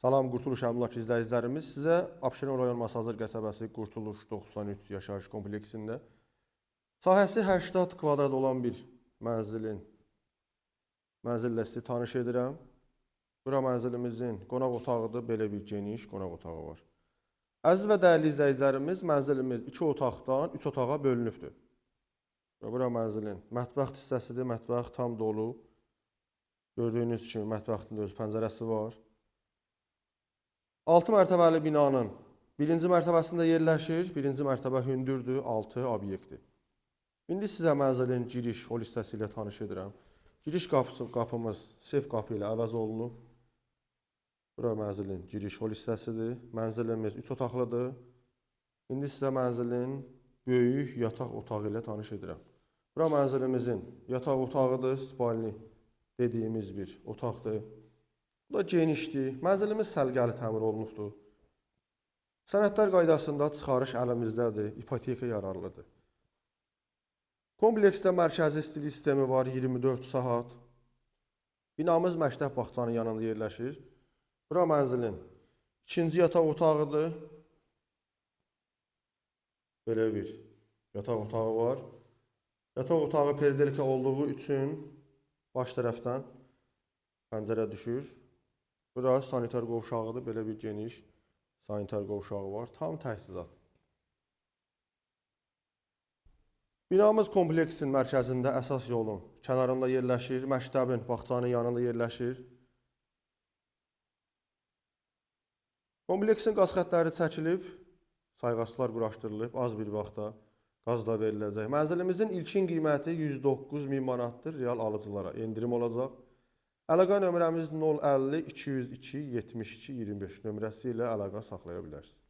Salam Qurtuluş Əmlak izləyicilərimiz, sizə Abşeron rayon Masazır qəsəbəsi Qurtuluş 93 yaşayış kompleksində sahəsi 80 kvadrat olan bir mənzillə sizi tanış edirəm. Bura mənzilimizin qonaq otağıdır, belə bir geniş qonaq otağı var. Əziz və dəyərli izləyicilərimiz, mənzilimiz 2 otaqdan 3 otağa bölünübdür. Və bura mənzilin mətbəx hissəsidir, mətbəx tam dolu. Gördüyünüz kimi mətbəxin də öz pəncərəsi var. 6 mərtəbəli binanın birinci mərtəbəsində yerləşir. Birinci mərtəbə hündürdür, 6 obyekti. İndi sizə mənzilin giriş hol hissəsi ilə tanış edirəm. Giriş qapımız sef qapı ilə əvəz olunub. Bura mənzilin giriş hol hissəsidir. Mənzilimiz 3 otaqlıdır. İndi sizə mənzilin böyük yataq otağı ilə tanış edirəm. Bura mənzilimizin yataq otağıdır, spalni dediyimiz bir otaqdır. Bu da genişdir. Mənzilimiz səliqəli təmir olunubdur. Sənədlər qaydasında çıxarış əlimizdədir, ipoteka yararlıdır. Kompleksdə mərkəzi istilik sistemi var, 24 saat. Binamız məktəb bağçanın yanında yerləşir. Bura mənzilin ikinci yataq otağıdır. Belə bir yataq otağı var. Yataq otağı perdelka olduğu üçün baş tərəfdən pəncərə düşür. Bura sanitar qovşağıdır. Belə bir geniş sanitar qovşağı var. Tam təchizat. Binamız kompleksin mərkəzində əsas yolun kənarında yerləşir. Məktəbin, bağçanın yanında yerləşir. Kompleksin qaz xəttləri çəkilib, sayğaclar quraşdırılıb, az bir vaxtda qaz da veriləcək. Mənzilimizin ilkin qiyməti 109 min manatdır real alıcılara. Endirim olacaq. Əlaqə nömrəmiz 050 202 72 25 nömrəsi ilə əlaqə saxlaya bilərsiniz.